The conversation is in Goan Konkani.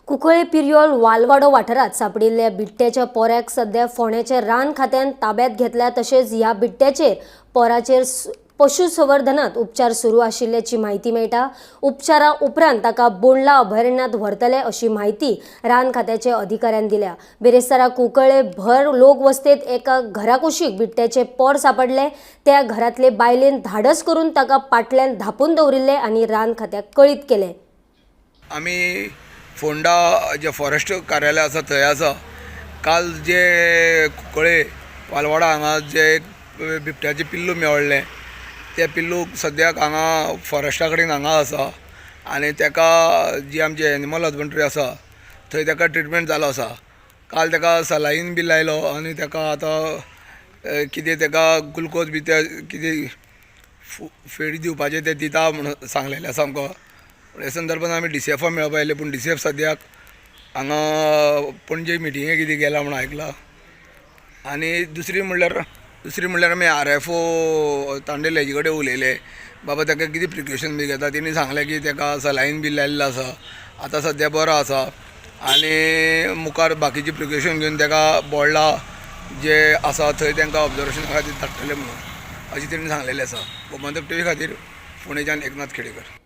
कुंकळे पिर्योल वालवाडो वाठारांत सांपडिल्ल्या बिबट्याच्या पोऱ्याक सध्या फोंड्याच्या रान खात्यान ताब्यात घेतल्या. तशेंच ह्या बिबट्याचेर पोराचेर पशुसंवर्धनात उपचार सुरू आशिल्ल्याची म्हायती मेळटा. उपचारा उपरांत ताका बोंडला अभयारण्यात व्हरतले अशी म्हायती रान खात्याच्या अधिकाऱ्यान दिल्या. बिरेस्तारा कुंकळे भर लोकवस्तेत एका घराकुशीक बिबट्याचे पोर सापडले. त्या घरांतले बायलेन धाडस करून ताका पाटल्यान धापून दवरिल्ले आनी रान खात्याक कळीत केले. आमी फोंडा जे फॉरेस्ट कार्यालय आसा थंय आसा. काल जे कुंकळे वालवाडा हांगा जे एक बिबट्याचें पिल्लू मेळ्ळें, तें पिल्लू सद्याक हांगा फॉरेस्टा कडेन हांगा आसा आनी तेका जी आमची एनिमल हजबंड्री आसा थंय तेका ट्रिटमेंट जालो आसा. काल तेका सलायन बी लायलो आनी तेका आतां कितें तेका ग्लुकोज बी ते कितें फीड दिवपाचें तें दिता म्हणून सांगलेलें आसा आमकां. हे संदर्भान आमी डी सी एफा मेळपा आयले, पूण डी सी एफ सद्याक हांगा पणजे मिटिंगे कितें गेला म्हणून आयकलां. आनी दुसरी म्हणल्यार आमी आर एफ ओ तांडेल हेजे कडेन उलयले, बाबा ताका कितें प्रिकॉशन बी घेता. तेणी सांगलें की ताका सलायन बी लायल्लो आसा, आतां सद्या बरो आसा आनी मुखार बाकीची प्रिकॉशन घेवन ताका बोंडला जे आसा थंय तांकां ऑब्जर्वेशना खातीर धाडटले म्हणून अशें तेणी सांगलेलें आसा. गोमंतक टीव्ही खातीर फोंडेच्यान एकनाथ खेडेकर.